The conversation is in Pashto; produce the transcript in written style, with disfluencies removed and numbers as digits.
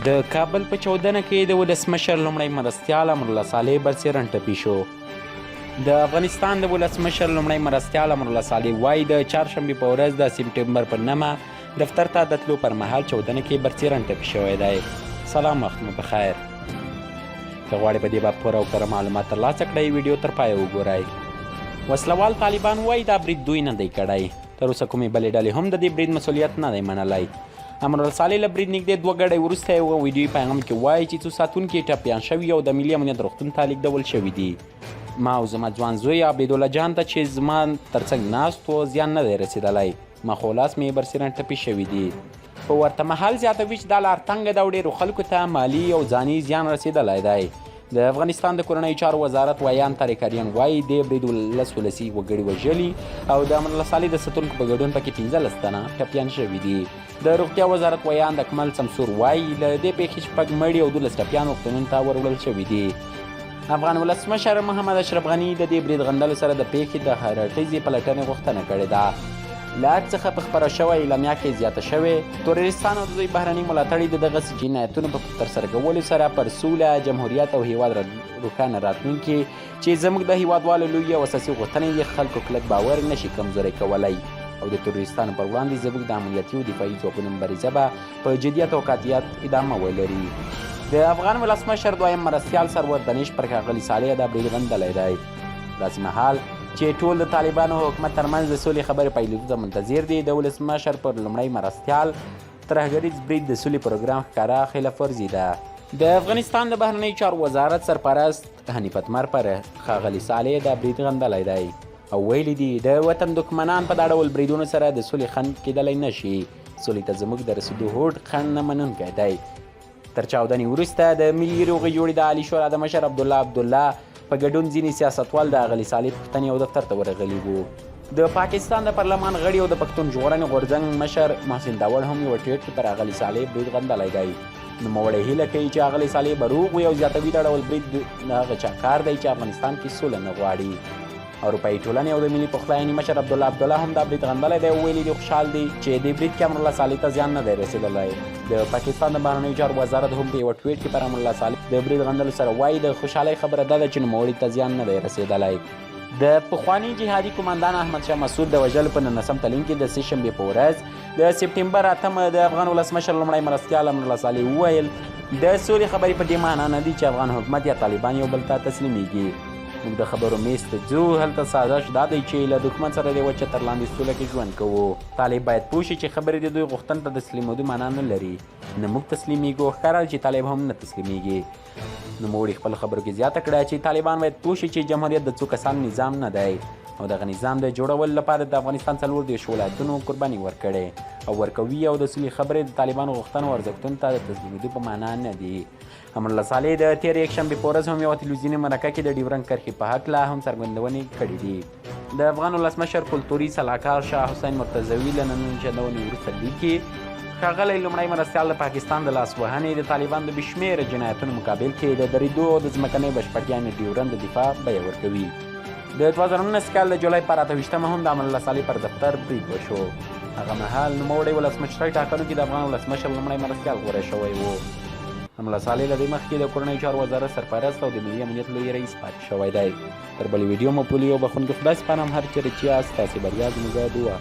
د کابل په چاودنه کې د ولسمشر لومړی مرستیال امرالله صالح برسېرن ټپي شو. د افغانستان د ولسمشر لومړی مرستیال امرالله صالح وایي د چهارشنبې په ورځ د سپټمبر پر 9 دفتر ته د تلو پر مهال چاودنه کې برسېرن ټپي شوی دی. سلام، وخت مو په خیر. که غواړئ په دې باب پوره او کره معلومات ترلاسه کړئ، ویډیو تر پایه وګورئ. وسلوال طالبان وایي دا برید دوی نه دی کړی. تر اوسه کومې بلې ډلې هم د دې برید مسولیت نه دی منلی. امرالله صالح له برید نږدې 2 ګړۍ وروسته یوه ویډیويي پیغام کې وایي چې څو ساتونکي یې ټپیان شوي او د ملي امنیت روغتون ته لېږدول شوي دي. ما او زما ځوان زوی عبیدالله جان ته چې زما ترڅنګ ناست و زیان نه دی رسېدلی، مخ او لاس مې یې برسېرن ټپي شوي دي. په ورته مهال زیاتوي چې دا لار تنګه ده او ډېرو خلکو ته مالي او ځاني زیان رسېدلی دی. د افغانستان د کورنیو چارو وزارت ویاند طارق اریان وایي دې برید 10 ولسي وګړي وژلي او د امرالله صالح د ساتونکو په ګډون پکې 15 تنه ټپیان شوي دي. د روغتیا وزارت ویاند اکمل سمسور وایي له دې پېښې 6 مړي او 12 ټپیان روغتونونو ته وروړل شوي دي. افغان ولسمشر محمد اشرف غني د دې برید غندلو سره د پېښې د هر اړخیزې پلټنې غوښتنه کړې ده. له ارګ څخه په خپره شوې اعلامیه کې زیاته شوې، تروریستان او د دوی بهرني ملاتړي د دغسې جنایتونو په ترسره کولو سره پر سوله، جمهوریت او هیواد روښانه راتلونکي چې زموږ د هیوادوالو لوی او اساسي غوښتنې دي، خلکو کلک باور نه شي کمزوری کولی او د تروریستانو پر وړاندې زموږ د امنیتي او دفاعي ځواکونو مبارزه به په جدیت او قاطعیت ادامه ولري. د افغان ولسمشر دویم مرستیال سرور دانش پر ښاغلي صالح دا برید غندلی دی. داسې مهال چې ټول د طالبانو حکومت ترمنځ د سولې خبرې پیلېدو ته منتظر دي، د ولسمشر پر لومړی مرستیال ترهګریز برید د سولې پروګرام ښکاره خلاف ورزي ده. د افغانستان د بهرنیو چارو وزارت سرپرست حنیف اتمر پر ښاغلي صالح دا برید غندلی دی او ویلي دي د وطن دښمنان په دا ډول بریدونو سره د سولې خنډ کېدلی نه شي. سولې ته زموږ د رسېدو هوډ خنډ نه منونکی دی. تر چاودنې وروسته د ملي روغې جوړې د عالي شورا د مشر عبدالله عبدالله په ګډون ځینې سیاستوال د اغلي صالح پوښتنې او دفتر ته ورغلي وو. د پاکستان د پارلمان غړي او د پښتون ژغورنې غورځنګ مشر محسن داوړ هم یوه ټویټ کې پر اغلي صالح برید غندلی دی. نوموړی هیله کوي چې اغلي صالح به روغ وي او زیاتوي دا ډول برید د هغه چا کار دی چې افغانستان کې سوله نه غواړي. اروپایي ټولنې او د ملي پخلاینې مشر عبدالله عبدالله هم دا برید غندلی دی او ویلي دي خوشحال دي چې دې برید کې امرالله صالح ته زیان نه دی رسېدلی. د پاکستان د بهرنیو چارو وزارت هم په یوه ټویټ کې پر امرالله صالح د برید غندلو سره وایي د خوشحالۍ خبره دا ده چې نوموړي ته زیان نه دی رسېدلی. د پخواني جهادي قومندان احمد شاه مسعود د وژلو په 19 تلین کې د سې شنبې په ورځ د سپټمبر 8 د افغان ولسمشر لومړی مرستیال امرالله صالح وویل د سولې خبرې په دې معنا نه دي چې افغان حکومت یا طالبان یو بل ته تسلیمیږي. موږ د خبرو میز ته ځو، هلته سازش دا دی چې له دښمن سره د یوه چتر لاندې سوله کې ژوند کوو. طالب باید پوه شي چې خبرې د دوی غوښتنو ته د تسلیمېدو معنا نه لري. نه موږ تسلیمیږو، ښکاره ده چې طالب هم نه تسلیمیږي. نوموړي خپلو خبرو کې زیاته کړه چې طالبان باید پوه شي چې جمهوریت د څو کسانو نظام نه دی او دغه نظام د جوړولو لپاره د افغانستان 34 ولایتونو قرباني ورکړې او ورکوي او د سولې خبرې د طالبانو غوښتنو او ارزښتونو ته د تسلیمېدو په معنا نه دي. امرالله صالح د تېرې یکشنبې په ورځ هم یوه تلویزیوني مرکه کې د ډیورنډ کرښې په هکله هم څرګندونې کړې دي. د افغان ولسمشر کلتوري سلاکار شاه حسین مرتضوي له نننۍ چندونې وروسته لیکي ښاغلی لومړی مرستیال د پاکستان د لاسوهنې، د طالبان د بې شمېره جنایتونو مقابل کې د درېدو او د ځمکنۍ بشپړتیا یعنې ډیورنډ د دفاع بیه ورکوي. د 2019 کال د جولای پر 28 هم د امرالله صالح پر دفتر برید وشو. هغه مهال نوموړی ولسمشرۍ ټاکنو کې د افغان ولسمشر لومړی مرستیال غوره شوی و. امرالله صالح له دې مخکې د کورنیو چارو وزارت سرپرست او د ملي امنیت لوی رئیس پاتې شوی دی. تر بلې ویډیو مو پولې یو بخښونکي خدای سپارم، هر چېرې چې یاست ستاسې بریا زموږ دعا.